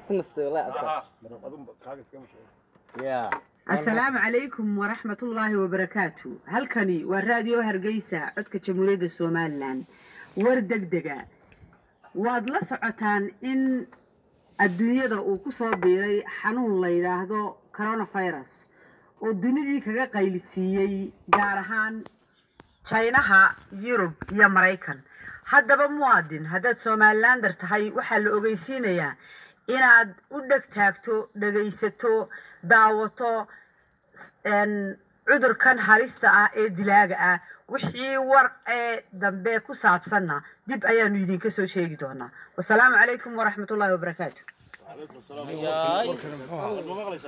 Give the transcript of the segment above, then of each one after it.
Ku nastay wallahi cabsa. Ya. Asalaamu calaykum waraxmatullaahi wabarakaatu. Halkani waa Raadiyo Hargeysa, codka Jamhuuriyadda Somalilan. War degdega: waad la socotaan in adduunyada uu ku soo biiray xanuun la yidhaahdo coronavirus oo dunidii kaga qaylisiiyey, gaar ahaan Jaynaha, Yurub iyo Maraykan. Haddaba muwaadin, haddaad Somalilander tahay, waxaa la ogeysiinayaa inaad u dheg taagto, dhegaysato, daawato cudurkan halista ah ee dilaaga ah. Wixii war ee dambe ku saabsanna dib ayaanu idinka soo sheegi doonaa. Wasalaamu calaykum waraxmatullaahi wabarakaatu.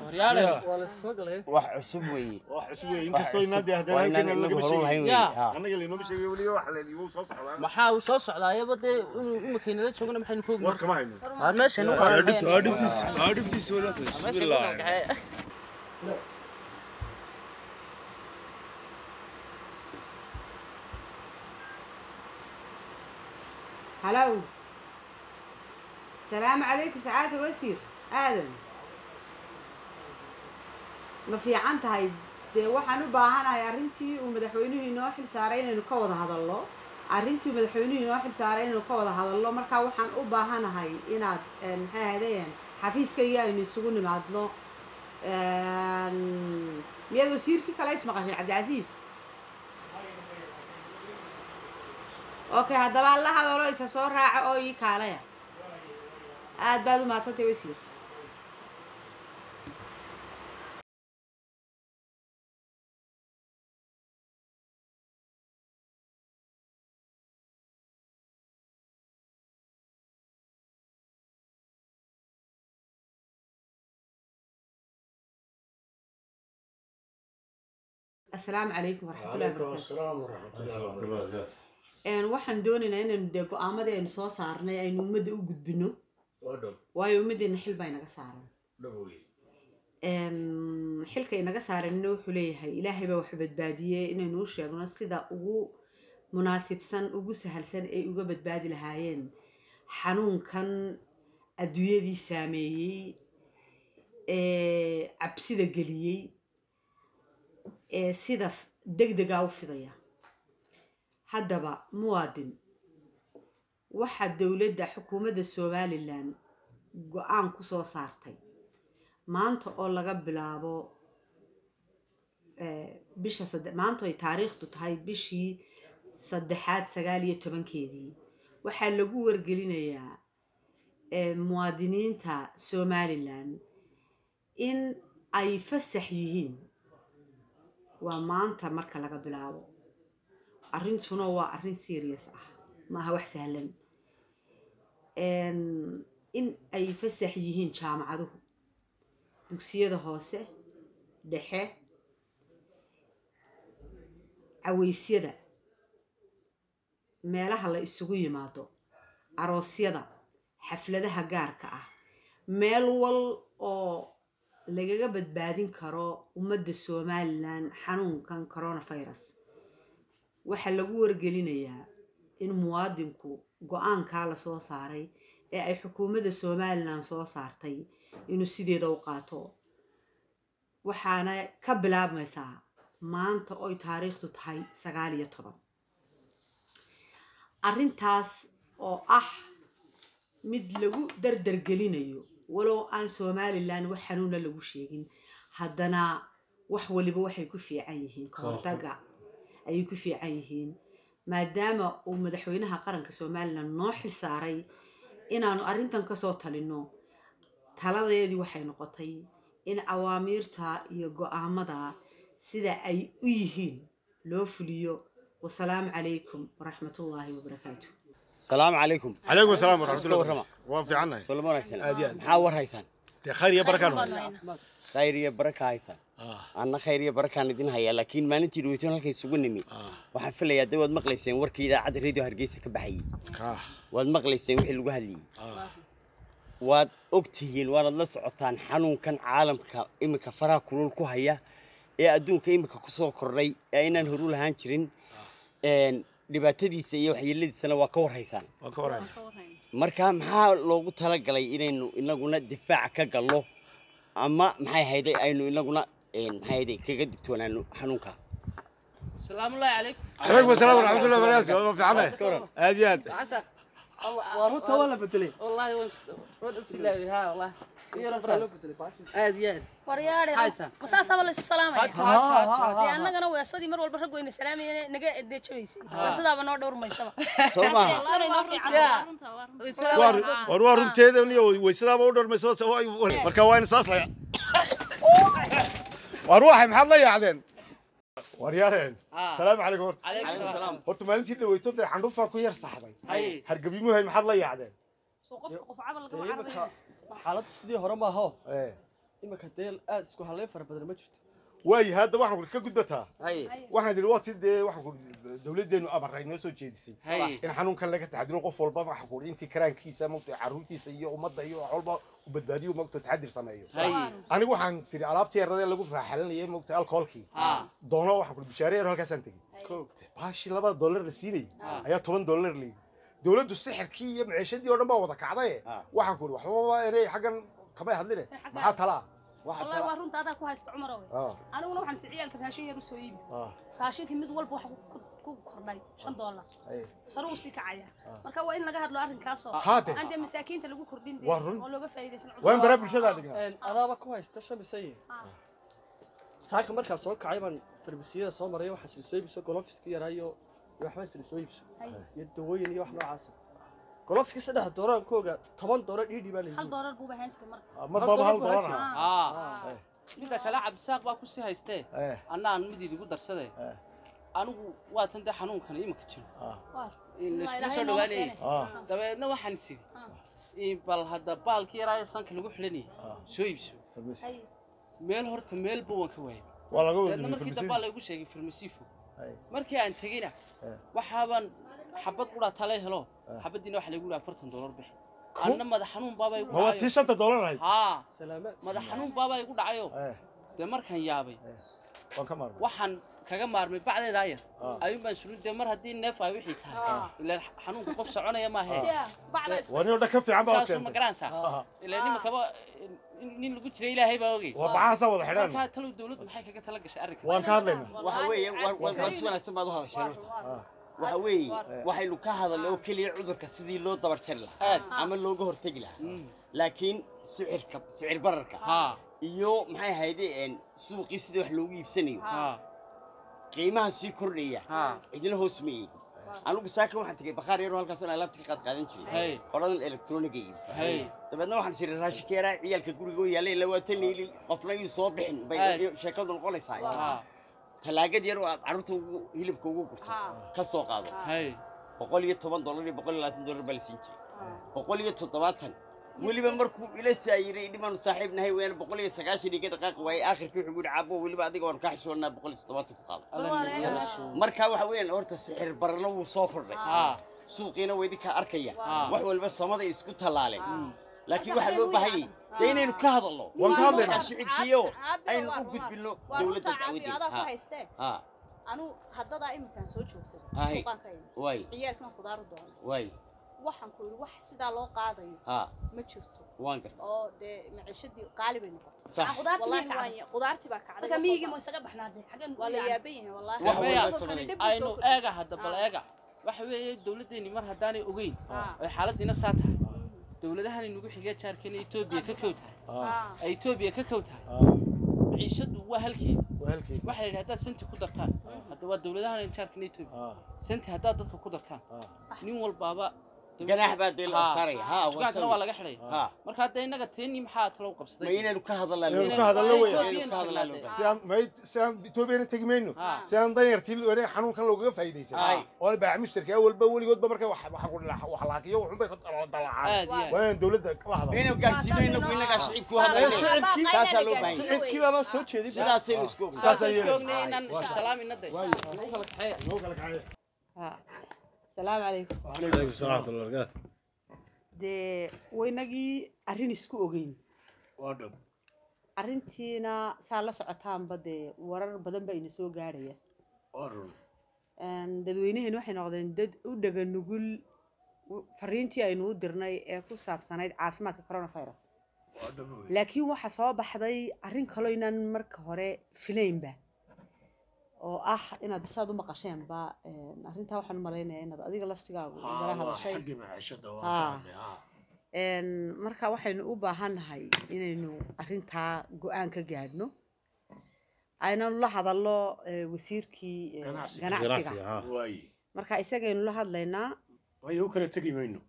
Horyaale. Waa la soo galay. Wax cusub weeye. Wax cusub weeye, inkastoo inaad haddana Waa inaan halkan inagu lagama horu lahayn sheegin. weeye. Ya. Ha. Annaga laynoma sheegay weliba wax la igu soo socdaa. Maxaa uu soo socdaayaba dee inuu imikaynala joogana maxaynu ku War kama hayno. Waar meeshaynu u kala Waa dhibtiis, waa dhibtiis wala. Meeshaynu u kala Bismillah. kaxeeye. Halow, salaamu calaykum, sacaadata alwasiir Aadan, ma fiican tahay? Dee waxaan u baahanahay arrintii uu madaxweynuhu inoo xil saaray inaynu ka wada hadallo, arrintii madaxweynuhu inoo xil saaray inaynu ka wada hadallo. Markaa waxaan u baahanahay inaad maxay ahaydeen, xafiiskayga aynu isugu nimaadno. Miyaad wasiirkii kale ismaqashay, Cabdicasiis? Okay, haddaba la hadalo, isa soo raaca oo ii kaalaya. Aad baad u mahadsantay, wasiir. Asalaamu calaykum waraxmatullahi عليكم wabarakaatu. السلام ورحمة الله وبركاته. Waxaan doonaynaa inaynu dee go-aamadii aynu soo saarnay aynu ummadda u gudbino. Waa dhab. Waayo ummaddeena xil baa inaga saaran. Dhab wey. Xilka inaga saaranina wuxuu leeyahay Ilaahay baa wax badbaadiyey, inaynu u sheegno sida ugu munaasibsan, ugu sahalsan ay uga badbaadi lahaayeen xanuunkan adduunyadii saameeyey ee cabsida geliyey ee sida degdegaa u fidaya. Haddaba muwaadin, waxaa dowladda xukuumadda Somalilan go-aan ku soo saartay maanta oo laga bilaabo bisha maanta ay taariikhdu tahay bishii saddexaad 19-keedii, waxaa lagu wargelinayaa muwaadiniinta Somalilan in ay fasax yihiin. Waa maanta marka laga bilaabo. Arrintuna waa arrin serious ah, maaha wax sahlan. In ay fasax yihiin jaamacaduhu, dugsiyada hoose dhexe, caweysyada, meelaha la isugu yimaado, aroosyada, xafladaha gaarka ah, meel wal oo lagaga badbaadin karo ummadda Somalilan xanuunkan coronavirus. Waxaa lagu wargelinayaa in muwaadinku go-aankaa la soo saaray ee ay xukuumadda Somalilan soo saartay inuu sideeda u qaato. Waxaana ka bilaabmaysaa maanta oy taariikhdu tahay 19. Arrintaas oo ah mid lagu dardargelinayo, walow aan Somalilan wax xanuuna lagu sheegin, haddana wax waliba waxay ku fiican yihiin kahortaga ayay ku fiican yihiin. Maadaama uu madaxweynaha qaranka Somalilan noo xil saaray inaanu arrintan kasoo talino, taladeedii waxay noqotay in awaamiirta iyo go-aamada sida ay u yihiin loo fuliyo. Wasalaamu calaykum waraxmatullaahi wabarakaatu. Salaamu calaykum. Calaykum asalaam Iska waraxmatullahi. Warrama. Waan fiicannahay. Soo lama wanaagsan? Aad iyo aad. Maxaa war haysaan? Dee khayr iyo barakaan. Khayr iyo baraka haysaan, anna khayr iyo barakaan idin hayaa. Laakiin maalintii dhaweytoon halkay isugu nimi, waxaan filayaa dee waad maqlayseen warkii idaacadda Radio Hargeysa ka baxayey. Waad maqlayseen wixii lagu hadlayey, waad og tihiin, waanad la socotaan xanuunkan caalamka iminka faraha kulul ku haya ee adduunka iminka kusoo kordhay ee aynaan horu lahaan jirin. Dhibaatadiisa iyo waxyeeladiisana waa ka warhaysaan. Waan ka warhaynaa. Marka maxaa loogu talagalay inaynu inaguna difaac ka gallo ama maxay hayday aynu inaguna maxay hayday kaga digtoonaano xanuunka? Salaamu calaykum. Calaykum asalaam waraxmatullahi wabarakaatu. Waa fiicanahay. Aad iyo aad. Cabdisaaq. Waa runta, waa la bedelay. Wallahi waan isilaaway, ha, wallahi. Iyo rafra. Aad iyo aad. Waryaare. Haysa. Masaasaaba laysu salaamaya. Hato, hato, hato. Dee annagana weesadii mar walba rag weyna salaamayeen naga deejabaysay, weesadaaba noo dhowrmaysaba. Soo maaha? Weesadana inoo fiican. Ya. War waa runteeda iyo weysadaaba u dharmayso, marka waa in saas la war waxay maxaad la yaacdeen? War yareen, salaamu calaykum horta. Calaykum salaam. Horta maalintii dhaweyto dee xandhufaa ku yar saxday, hargabimuhay, maxaad la yaacdeen? Soo qofka qof cabal lagama Dee cararayo. imika xaaladdu sidii hore maaho. Imika dee aad isku halayn fara badan ma jirto. Waayi, hadda waxaan ku ka gudbataa. Haye. Waxaan idhi waa ti dee waxaan ku dawladdeenu abaray noo soo jeedisay in xanuunkan laga taxadiro, qof walba waxa ku intii karaankiisa mogta carruurtiisa iyo ummadda iyo wax walba u badbaadiyo, mogta taxadir sameeyo. Anigu waxaan siri alaabtii yarada lagu raaxalinayay, mogta alkoholkii doono, waxaan ku bishaare yar halkaasaan tegey, baashii $2 la siinayay ayaa $10 la yidhi. Dawladdu sixirkii iyo maciishadii oo dhan baa wada kacday. Waxaan ku idhi waxbaba erey xaggan kamay hadline, maxaa talaa? Wallahi waa runta, adaa ku haysta Cumarow. Aniguna waxaan si ciyaalka raashin yar u soo iibi, raashinkii mid walba waxa ku kordhay $5, sare uu sii kacaya. Marka waa in laga hadlo arrinkaasoo Haade. aan dee masaakiinta lagu kordhin dee Waa run. oo looga faa'iidaysan. Waan baraa bulshada dhignaa. Adaaba ku haysta shamisaye. Saaka markaa soo kacay baan farmasiyada soo maray, waxaan sila soo iibso golofiski yaraa iyo waxbaan sila soo iibso iyo dawooyin iyo wax noocaasa. Golofiski $3 ku ogaa, $10 dhiidhi baa la Hal yidhi. doolar buuba ahaan jiray marka. Mar baaba $1 ahaa. Midda kale Cabdisaaq baa kusii haystee, anna aan mid idigu darsadee. Anigu waa tan dee xanuunkan imika jiro Waa in Bismillah, layskugu Ilaahay soo nooma dhawaanayay. keenay. Dabeedna waxaan is idhi bal hadda baalkii yaraaye sanka lagu xilanayay soo iibso. Meel horta meelba waan ka waayay. Waa laga Dabeedna markii dambaa laygu sheegay farmasiifo. Markii aan tegeyna waxaabaan xabad qudhaa tale helo, xabaddiina waxaa laygu dhaha $40 bixi. Anna madax xanuun baaba igu Ma waa tii dhacayo. $5 ahayd? Haa. Salaamaad. Madax xanuun baaba igu dhacayo. Dee markaan yaabay waan ka maarmay. Waxaan kaga maarmay bacdeedaa yar ayuun baan sulu dee mar haddii neef ay wixii tahay, ilaan xanuunka qof soconaya maahe. Waa nin oo dhan ka fiican baa Saasuu ma keentay. garanaysaa, ilaan nimankaba nin lagu jiray Ilaahay baa ogey. Waa bacahaasaa wada xidhan. Markaa talow dawladdu maxay kaga tala gashay arrinkan? Waan ka hadlaynaa. Waxa weeye war si wanaagsan baad u hadasheen. Horta waxa weeye waxaynu ka hadalnay oo keliya cudurka sidii loo dabar jari lahaa Aad. ama looga hortegi lahaa, laakiin sicirka, sicir bararka iyo maxay ahayd suuqii sidii wax loogu iibsanayo, qiimaha sii kordhaya, cidina hoos ma eegin. Anigu saaka waxaan tegey bakhaar yaroo halkaas aan alaabta ka qaad qaadan jiray, qoladan elektroniga iibsa. Dabeedna waxaan siri raashinka yaraa ciyaalka guriga u yaallay 20 liili, qofna yuu soo bixin bay sheekadu noqonaysaa. Talaagad yar oo aad carruurta ugu hilibka ugu gurto ka soo qaado, $110 iyo $120 baa la siin jiray, 170 weliba markuu ila saayiray dhimaanu saaxiib nahay weyaan 190 iga dhaqaaqi waayey. Aakhirkii wuxuu yidhi, "Caabo, weliba adiga waanu kaa xishoonnaa, 170 ku qaado." Marka waxa weeyaan horta sixir bararna wuu soo kordhay, suuqiina waa idinkaa arkaya, wax walba samaday isku tallaaleen, laakiin waxaa loo baahan yahay dee inaynu ka hadalno. Waan ka hadlaynaa. Shicibkiyo aynu u gudbinno Waa dowladda runta caabi, dacwadeeda. adaa ku haystee. Anu haddadaa iminkaan soo joogsaday suuqaan ka imi, ciyaalkana khudaar u doonay. Waxaan ku yidhi wax sidaa loo qaadayo ma jirto. Waan gartay. Oo dee maciishadii qaali bay noqotay. Sax. Khudaartii Wallaahi miyay waan khudaartii baa kacday. Marka Wax miyigii walba. ma isaga baxnaadee xageen? Waa la yaaban yahay wallaahi. Wax walba Maya, samaday. Dhib buu soo aynu kordhiyey. eega hadda, bal eega, waxa weeye dawladdeeni mar haddaanay ogeyn ay xaaladiina saa tahay, dowladahan inagu xigee jaarkeena Etoobiya ka kow tahay, ay Etoobiya ka kow tahay, maciishadu waa halkeedi. Waa halkeedi. Waxaa la yidhi haddaad senti ku dartaan, hadda waa dowladahan jaarkeena Etoobiya, senti haddaad dadka ku dartaan nin walbaaba Ganaax baa dee la saaraya. Ha, waa dukaankana sawi. Waa laga xidhay. Marka hadda innaga teeni maxaa talo qabsaday? Ma inaynu ka hadalnaa? Inaynu ka hadalno weeye. Inaynu ka hadalnaa loo baahan. Si aan may si aan Etoobiyana tegi mayno, si aan danyartii wene xanuunkan loogaga faa'iidaysan oo baac mushtarka awalba weligoodba marka wax wax ku wax laakiyo wuxuun bay ka dalacaan. Aad iyo aad. Waa inaan dowladda la hadalno. Inaynu gaarsiino inagu innagaa shicibku hadlayno. Shicibkii- Taasaa loo baahan yahay. Shicibkii baaba soo jeedin. Sidaasaynu isku ognahay. Saasaan isku ognay inaan isalaamina de nagu kala kaxeeya. Noo kala kaxeeya. Salaamu calaykum. عليكم السلام ورحمة الله وبركاته. Dee waynagii arrin isku ogeyn. Waa dhab. Arrintiina saa la socotaanba dee warar badan baa ina soo gaarhaya. Waa run. Dadweynaheen waxay noqdeen dad u dhaga nugul Fariintii aynu u dirnay ee ku saabsanayd caafimaadka coronavirus. Laakiin waxa soo baxday arrin kaloo inaan marka hore filaynba oo ah inaad saad u maqasheenba arrintaa. Waxaan u malaynayaa inaad adiga laftigaagu igala hadashay. Marka waxaynu u baahannahay inaynu arrintaa go'aan ka gaadhno, aynanu la hadallo wasiirkii ganacsiga. Marka isagaynu la hadlaynaa. Waayo, u kala tegi mayno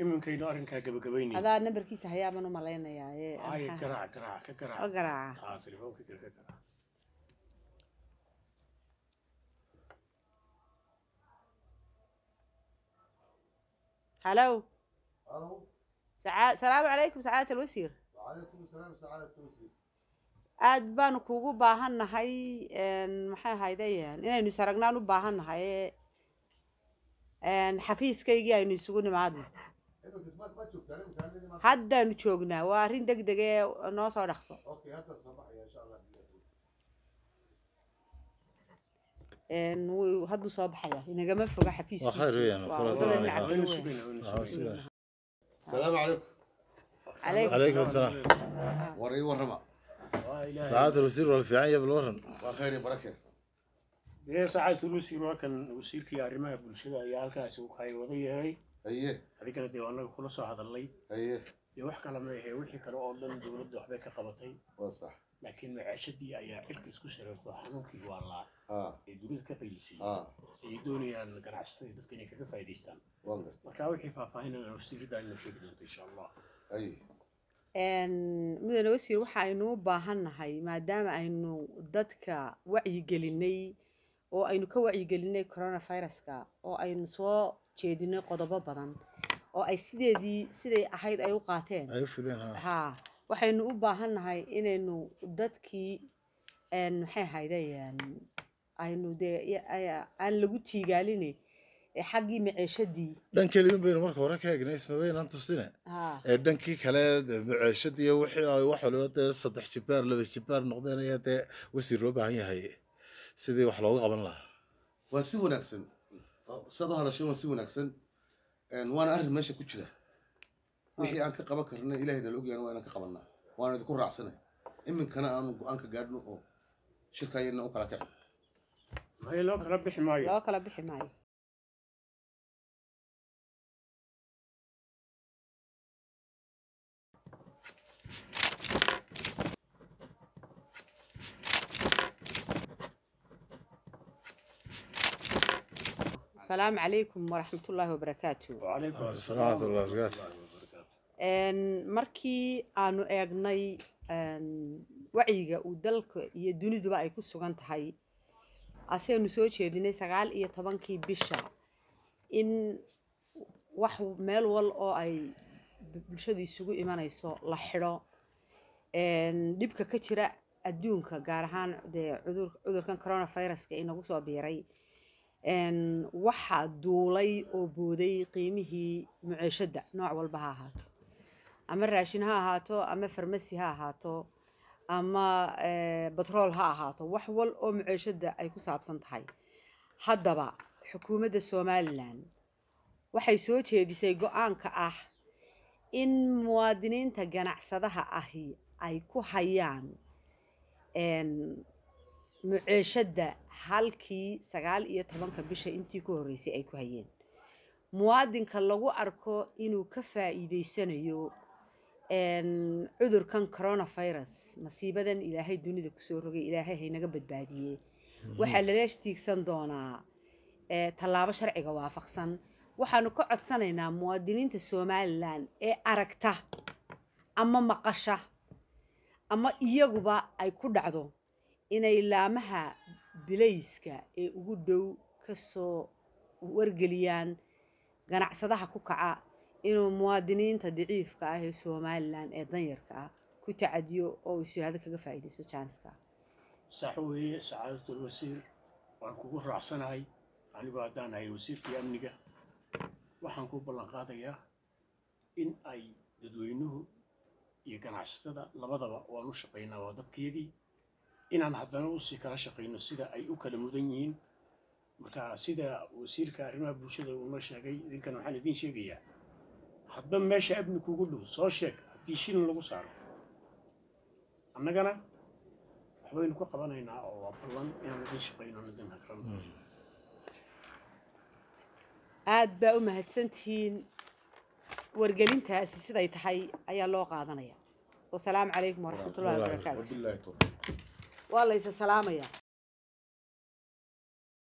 iminkaynu arrinkaa gabagabaynayno. Adaa nambarkiisa hayaabaan u malaynayaa. Ay, garaac, garaac, ka garaac. Oo garaaca. Haa, telefoonka ka garaac. Halo. Salaamu calaykum, sacaadata alwasiir. وعليكم السلام سعادة الوزير. Aad baanu kuugu baahannahay, maxay ahaydayan, inaynu is aragnaan u baahannahay, xafiiskaygii aynu isugu nimaadno. Haddaanu joognaa, waa arrin deg deg ee noo soo dhaqso. Okay, hadda soo baxaya insha Allah. Hadduu soo baxaya, inagama foga xafiiskiisu. Waa khayr weeyaan, Waa kula wadada doonaya. dhinaca kale weeyaan. السلام عليكم. عليكم. عليكم السلام. War ii warrama. سعادة الوزير waa fiican yahay, bal waran. Waa khayr iyo barake. Dee, sacaadatu wasiir, waa kan wasiirkii arrimaha bulshada ayaa halkaasi uu kay wada yahay. Haye. Adigana dee waa anaga kula soo hadalnay. Haye. Dee wax kale ma ahe, wixii kale oo dhan dowladda waxbay ka qabatay. Waa sax. Laakiin maciishadii ayaa cirka isku shareerto, xanuunkii waa laa ee dunida ka qaylisay ay doonayaan ganacsatada dadka inay kaga faa'iidaystaan. Waan gartay. Marka wixii faahfaahinana wasiiradda inoo sheegi doonto insha Allah. Haye. Mudane wasiir, waxa aynu u baahannahay, maadaama aynu dadka wacyigelinay oo aynu ka wacyigelinay coronaviruska oo aynu soo jeedinay qodobo badan oo ay sideedii siday ahayd ay u qaateen, ay u fuleen, ha. Haa, waxaynu u baahannahay inaynu dadkii maxay ahayday aynu dee aan lagu tiigaaline xaggii maciishadii. Dhan keliya baynu marka hore ka eegnay, isma baynaan tusine. Ee dhankii kale maciishadii iyo wixii ay wax waliba dee 3 jibaar, 2 jibaar noqdeen ayaa dee wasiir loo baahan yahay sidii wax looga qaban lahaa. Waa si wanaagsan saad u hadashay, waa si wanaagsan. Waana arrin meesha ku jira. Wixii aan ka qaban karna Ilaahay nala ogyahan, waa inaan ka qabanaa, waana idinku raacsanay. Iminkana aanu go'aan ka gaadhno oo shirkaayana u kala kicin. Maya, loo kala bixi maayo. Loo kala bixi maayo. Asalaamu calaykum waraxmatullaahi wabarakaatu. وعليكم السلام ورحمة الله وبركاته. Markii aanu eegnay wacyiga uu dalka iyo duniduba ay ku sugan tahay, asaynu soo jeedinay 19-kii bisha in wax meel wal oo ay bulshadu isugu imanayso la xidho, dhibka ka jira adduunka, gaar ahaan dee cudurkan coronaviruska inagu soo biiray, waxaa duulay oo booday qiimihii muceeshadda, nooc walba ha ahaato, ama raashin ha ahaato, ama farmasi ha ahaato, ama batrool ha ahaato, wax wal oo muceeshadda ay ku saabsan tahay. Haddaba xukuumadda Somaliland waxay soo jeedisay go'aanka ah in muwaadiniinta ganacsadaha ahi ay ku hayaan muceeshadda halkii 19-ka bisha intii ku horreysay ay ku hayeen. Muwaadinka lagu arko inuu ka faa'iideysanayo cudurkan coronavirus, masiibadan Ilaahay dunida kusoo rogay, Ilaahay haynaga badbaadiyey, waxaa lala tiigsan doonaa tallaabo sharciga waafaqsan. Waxaanu ka codsanaynaa muwaadiniinta Somaliland ee aragta ama maqasha ama iyaguba ay ku dhacdo inay laamaha bilayska ee ugu dhow ka soo wargeliyaan ganacsadaha ku kaca inuu muwaadiniinta daciifka ah ee Somaliland ee danyarka ah ku tacadiyo oo is yidhaahdo kaga faa'iidaysto jaaniska. Sax weeye, sacaadatul wasiir, waan kugu raacsanahay. Anigu haddaan ahay wasiirkii amniga, waxaan ku ballan qaadayaa in ay dadweynuhu iyo ganacsatada labadaba waan u shaqaynaa, waa dadkayagii, inaan haddana usii kala shaqayno sida ay u kala mudan yihiin. Marka sida wasiirka arrimaha bulshada uu noo sheegay, idinkana waxaan idiin sheegayaa, hadba meesha amni kugu dhow soo sheeg. Haddii shilin lagu saaro, annagana waxbaynu ku qabanaynaa, oo waa ballan inaan idin shaqayno, idin hagrano. Aad baa u mahadsantihiin. Wargelintaasi siday tahay ayaa loo qaadanaya. Wasalaamu calaykum waraxmatullahi wabarakaatu. Wabilaahi tawfiiq. Waa laysa salaamayaa.